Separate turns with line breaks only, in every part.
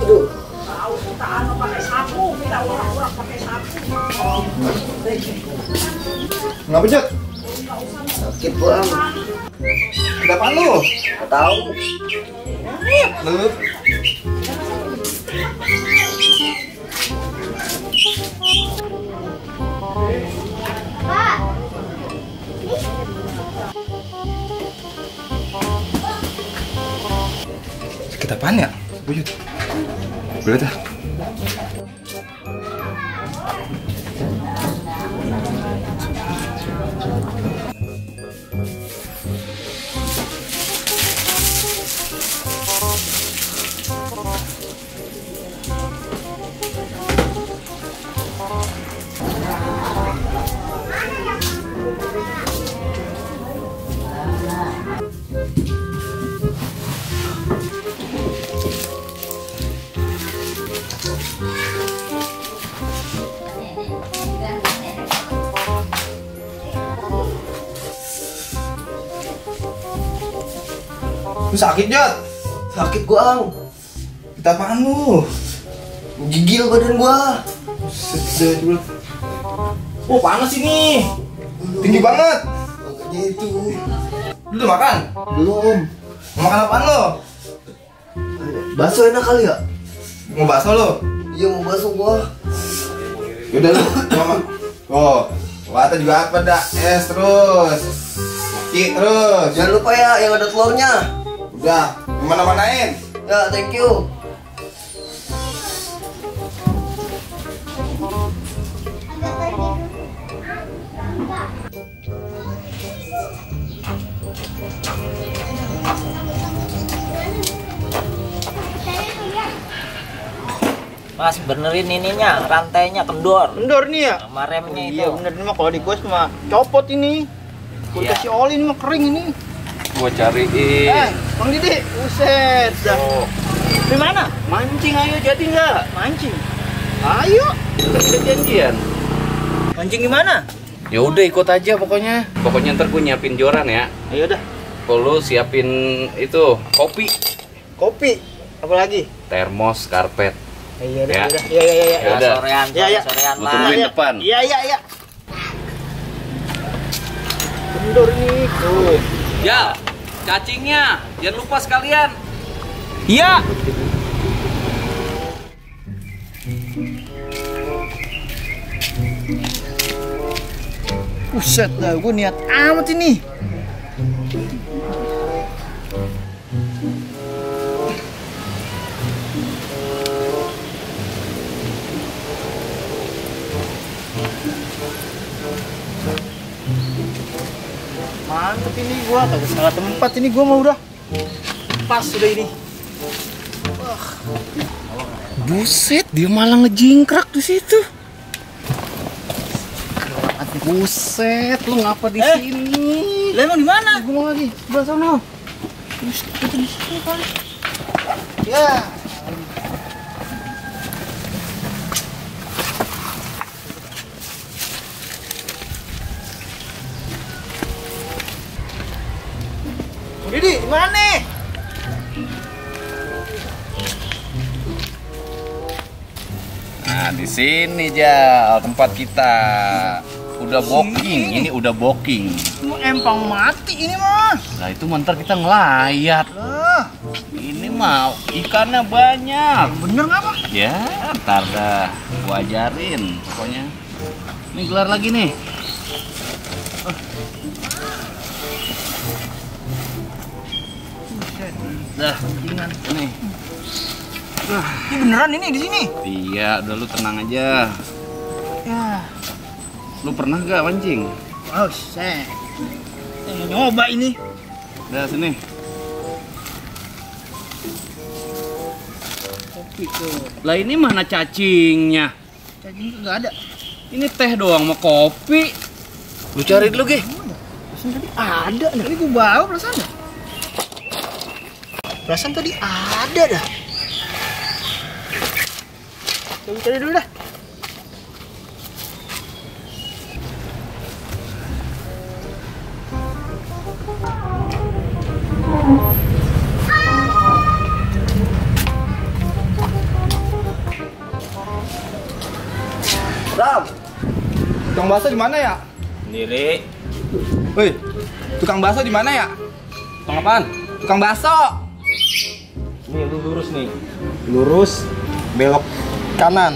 Aduh.
Tahu kita pakai sapu, kita orang-orang pakai sapu.
Ngapa, Jod?
Sakit bang.
Kenapa lu?
Nggak tahu.
Lu sakit apaan ya? Bujut. Boleh dah. Lu sakit, Jod?
Sakit gua ang.
Kita apaan lu?
Gigil badan gua.
Oh, panas ini. Tinggi banget.
Makanya itu.
Lu udah makan?
Belum.
Mau makan apaan lo?
Bakso enak kali ya?
Mau bakso lo?
Iya mau bakso gua.
Yaudah lu, mama. Oh, wata juga apa dah? Es terus. Ki terus.
Jangan lupa ya yang ada telurnya.
Udah, kemana-manain.
Ya, thank you.
Mas, benerin ininya, rantainya kendor.
Kendor nih ya?
Sama remnya itu.
Iya bener, ini mah kalau di gua mah copot ini. Gua
Iya.
kasih oli ini mah kering ini.
Gua cariin.
Bang Didi, buset dah.
Oh,
Di mana?
mancing ayo jadi nggak?
Mancing. Ayo.
Kita janjian.
Mancing di mana?
Ya udah ikut aja pokoknya. Pokoknya ntar gua nyiapin joran ya.
Ayo dah.
Kalau siapin itu kopi,
Kopi. Apa lagi?
termos, karpet.
Iya dah,
Ya.
udah. Iya iya iya.
Ya
Ya,
udah.
sorean,
Ya, ya.
sorean
Gua
lah.
tungguin
Iya.
depan.
Iya iya iya. Kendor nih. Tuh.
Ya, cacingnya jangan lupa sekalian.
Iya. Buset dah, gue niat amat ini. Mantep ini gua, kagak salah tempat ini gua mau udah. Pas udah ini.
Buset, dia malah ngejingkrak di situ.
Buset, lu ngapa di sini? Lah emang di mana? Gua mau lagi, sebelah sana. Terus itu di sini kali. Ya. Didi, di mana nih?
Nah, di sini Jal, tempat kita. Udah booking, ini udah booking.
Mau empang mati ini mah.
Nah, itu mentar kita ngelayat.
Lah,
Ini mah ikannya banyak.
bener nggak Pak?
Ya, ntar dah gua ajarin pokoknya. Ini gelar lagi nih. Dah, nih.
Ini beneran ini di sini.
Iya, udah lu tenang aja.
Ya.
Lu pernah gak mancing?
Oh, set. Saya mau nyoba ini.
Udah sini.
Kopi tuh.
Lah ini mana cacingnya?
Cacing nggak ada.
Ini teh doang sama kopi. Lu cari dulu, Gi.
Perasaan tadi ada. Nah, ini gua bawa perasaan. Perasaan tadi ada dah. Coba cari dulu dah.
Dam.
Tukang bakso di mana ya?
Sendiri.
Woi, tukang bakso di mana ya?
Tukang apaan?
Tukang bakso.
Nih lu lurus nih. Lurus belok kanan.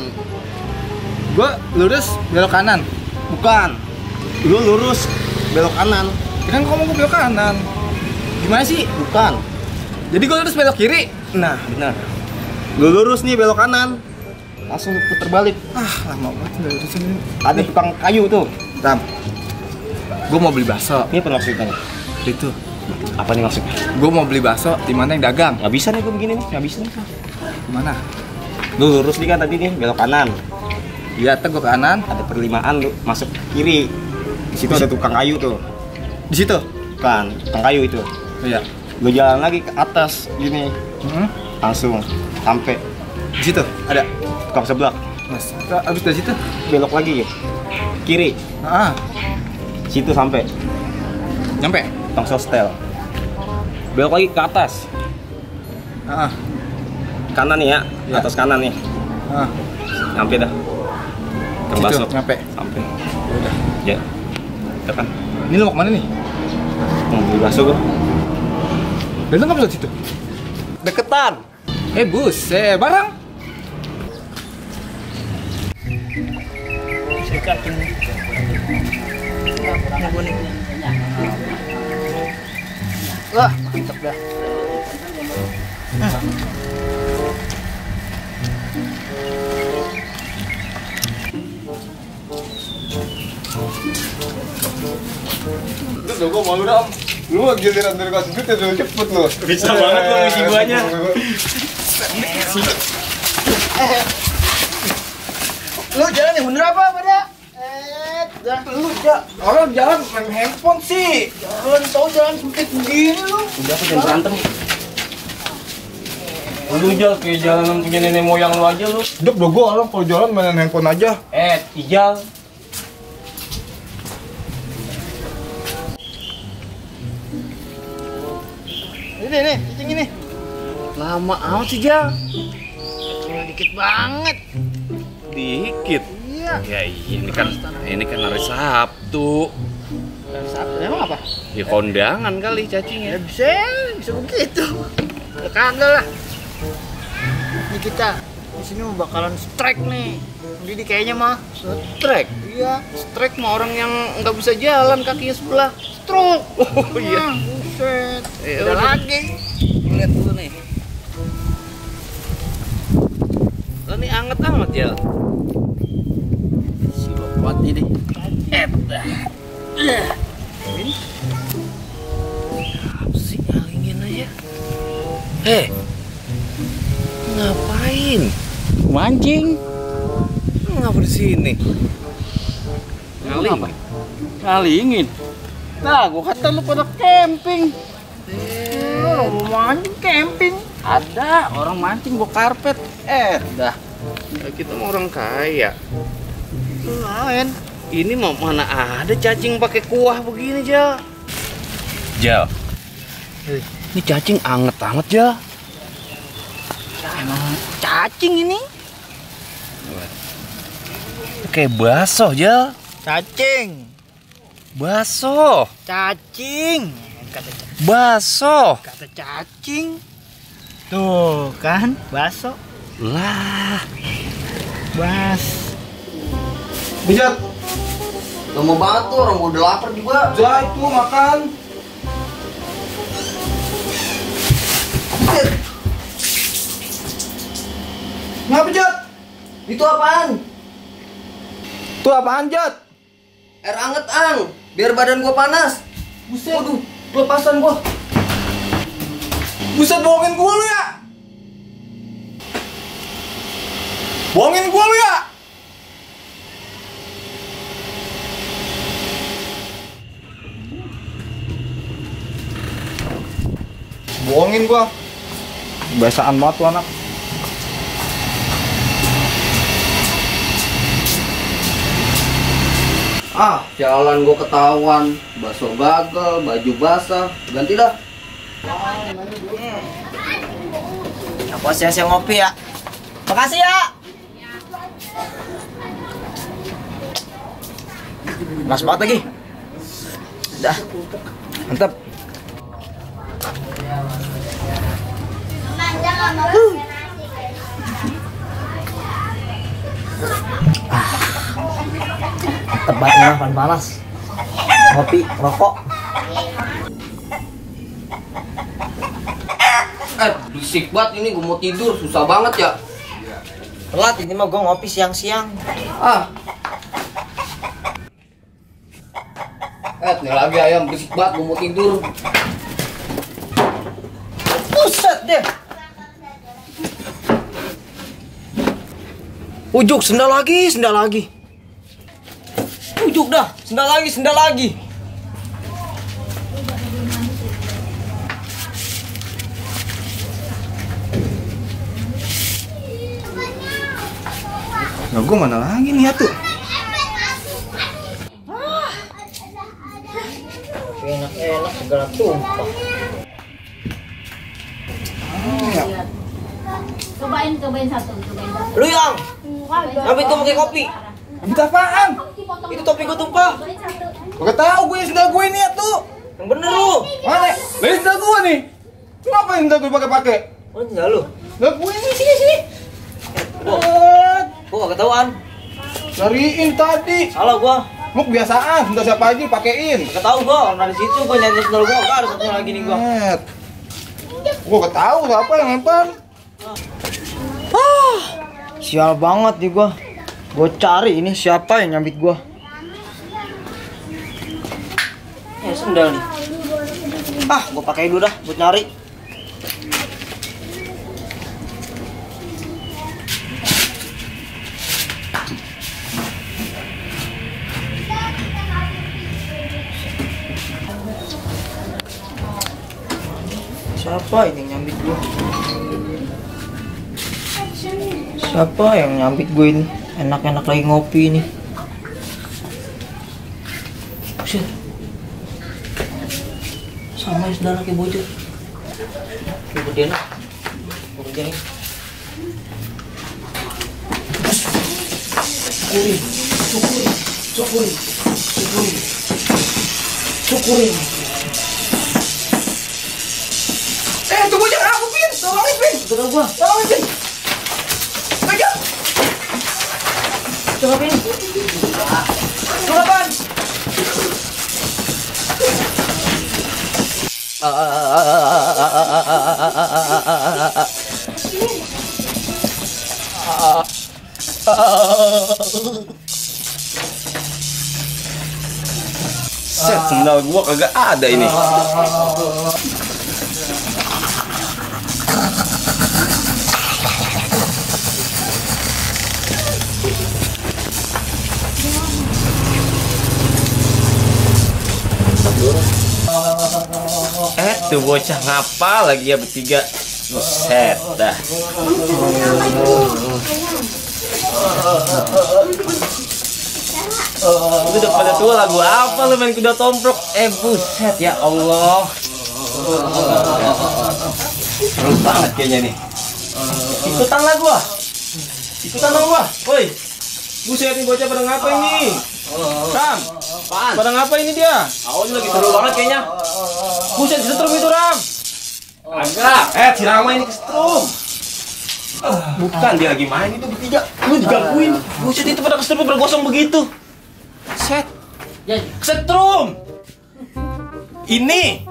Gua lurus belok kanan.
Bukan. Lu lurus belok kanan.
Kan kamu gua belok kanan. Gimana sih?
Bukan.
Jadi gua lurus belok kiri.
Nah, benar. Lu lurus nih belok kanan. Langsung puter balik.
Ah, lama banget udah lurus ini.
Ada tukang kayu tuh.
Tam. Gua mau beli bakso.
Ini apa maksudnya?
Itu.
Apa nih maksudnya?
Gua mau beli bakso di mana yang dagang?
Nggak bisa nih gua begini nih, nggak bisa nih.
Gimana?
Lu lurus nih kan tadi nih belok kanan.
Iya, gua ke kanan.
Ada perlimaan lu masuk kiri. Di situ ada tukang kayu tuh.
Di situ.
Kan, tukang kayu itu.
Iya.
Lu jalan lagi ke atas gini. Langsung sampai
Di situ ada.
tukang sebelah.
Mas, abis dari situ?
Belok lagi ya. Kiri.
Ah,
Situ sampai
nyampe.
tukang sostel. Belok lagi ke atas.
Ah,
Kanan nih ya.
Ya.
Atas kanan nih.
ah.
Sampai dah. Tukang
Situ,
bakso.
nyampe.
Sampai.
Udah.
Ya. Udah kan.
Ini lu mau kemana nih?
Mau beli bakso gua.
Dan lu nggak bisa situ?
Deketan.
Buset, barang.
Wah, mantap dah.
Udah gua malu dong. Lu giliran dari kasih duit udah cepet lu.
Bisa banget lu ngisi guanya.
Lu jalan yang bener apa pada?
Lu orang jalan main handphone sih.
Jalan tau jalan sempit begini lu.
Udah aku jangan berantem. Lu Ijal kayak jalanan punya nenek moyang lu aja lu.
Udah bro, gua orang kalau jalan main handphone aja.
Ijal.
Ini nih, cacing ini. Lama amat sih Jal. Dikit banget.
Dikit.
Iya.
Ya ini kan hari Sabtu.
Sabtu emang apa?
Ya kondangan kali
Ya
cacingnya.
bisa begitu. Ya kagak lah. Ini kita di sini mau bakalan strike nih. Jadi kayaknya mah
Strike.
iya, strike mah orang yang nggak bisa jalan kakinya sebelah stroke.
Oh iya.
Buset.
Ya
Udah
udah.
lagi.
Lihat dulu nih. Lah nih anget amat ya. Si kuat ini. Ini. Apa sih ngalingin aja? Ngapain?
Mancing.
Ngapa di sini? Ngaling.
Ngalingin. Nah, gua kata lu pada camping. Orang mau mancing camping. Ada orang mancing bawa karpet. Dah.
Kita mau orang kaya.
Lumayan.
Ini mau mana ada cacing pakai kuah begini, Jal? Jal. Ini cacing anget amat, Jal.
Emang cacing ini?
Kayak baso, Jal.
Cacing.
Baso.
Cacing.
Baso.
Kata cacing. Tuh kan, baso.
Lah.
Bas.
Bijak.
Lama banget tuh, orang gua udah lapar juga.
Jah itu makan.
Buset,
Ngapa Jat?
itu apaan?
Tuh apaan Jat?
Air anget ang, biar badan gua panas.
Buset.
Waduh, kelepasan gua.
Buset, bohongin gua lu ya. Bohongin gua lu ya. Bohongin gua. Kebiasaan banget tuh anak.
Ah, jalan gua ketahuan, bakso gagal, baju basah, ganti dah.
Apa sih ngopi ya? Makasih ya. Panas banget lagi. Dah. Mantap. Tebak ini panas. Kopi, rokok.
Berisik banget ini, gue mau tidur, susah banget ya.
Telat ini mah gue ngopi siang-siang.
Nih lagi ayam berisik banget, gue mau tidur.
Buset deh. Ujuk, sendal lagi. Ujuk dah, sendal lagi.
Nah, gue mana lagi nih atuh?
Enak segala tumpah.
Cobain satu.
Lu yang ngambil tuh pakai kopi.
Ambil apaan?
Itu topi gue tumpah.
Gak tau gue sendal gue ini atuh.
Yang bener lu.
Mana? Lah sendal gue nih. Lu ngapain sendal gue pakai?
Mana sendal lu?
Sendal gue ini sini.
Gua gak ketahuan.
Cariin tadi.
Salah gua.
Lu kebiasaan, sendal siapa aja pakein.
Gak tahu gua, karena di situ gua nyari sendal gua, gak ada satunya lagi nih gua.
Gua gak tahu siapa yang lempar.
Sial banget nih gua. Gua cari ini siapa yang nyambit gua. Sendal nih. Gua pakai dulu dah buat nyari. Siapa ini yang nyambit gue? Siapa yang nyambit gue ini? Enak-enak lagi ngopi ini. Buset. Sama ya saudara kayak bocor. Kayak gede enak. Gede ini. Syukurin.
Tunggu jangan aku, Pin. Tolongin, Pin.
Betul gua.
Tolongin, Pin. Pegang.
Coba Pin. Coba.
Set, sendal gua kagak ada ini. Tuh bocah ngapa lagi ya bertiga. Buset dah. Itu udah pada tua lagu apa lu main kuda tomprok? Buset ya Allah. Seru banget kayaknya nih. Ikutan lah gua. Ikutan dong gua. Woi. Buset nih bocah pada ngapain nih? Ram, pada ngapain ini dia? Awalnya lagi seru banget kayaknya. Buset, setrum itu Ram. Agak, si Rama ini kesetrum. Bukan, dia lagi main itu bertiga. Lu digangguin. Buset, itu pada kesetrum bergosong begitu. Set. Kesetrum. Ini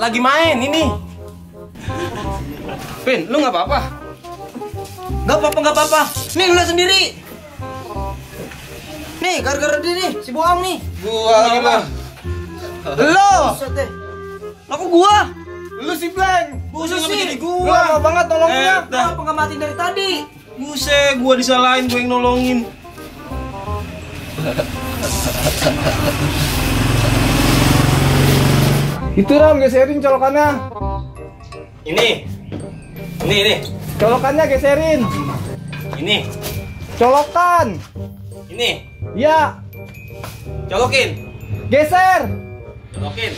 lagi main ini. Pin, lu nggak apa-apa?
Nggak apa-apa. Nih lu lihat sendiri. Nih, gara-gara dia nih, si bohong nih.
Gua gimana?
Lo. Lah kok gua?
Lu si Blank.
Buset
Lu
sih.
Lu lama banget tolongnya.
Kenapa nggak mati dari tadi?
Buset, gua disalahin, gua yang nolongin.
Itu Ram, geserin colokannya.
Ini.
Colokannya geserin.
Ini.
Colokan.
Ini.
Ya,
Colokin.
geser.
Colokin.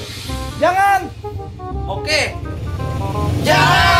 Jangan.
Oke.
Jangan.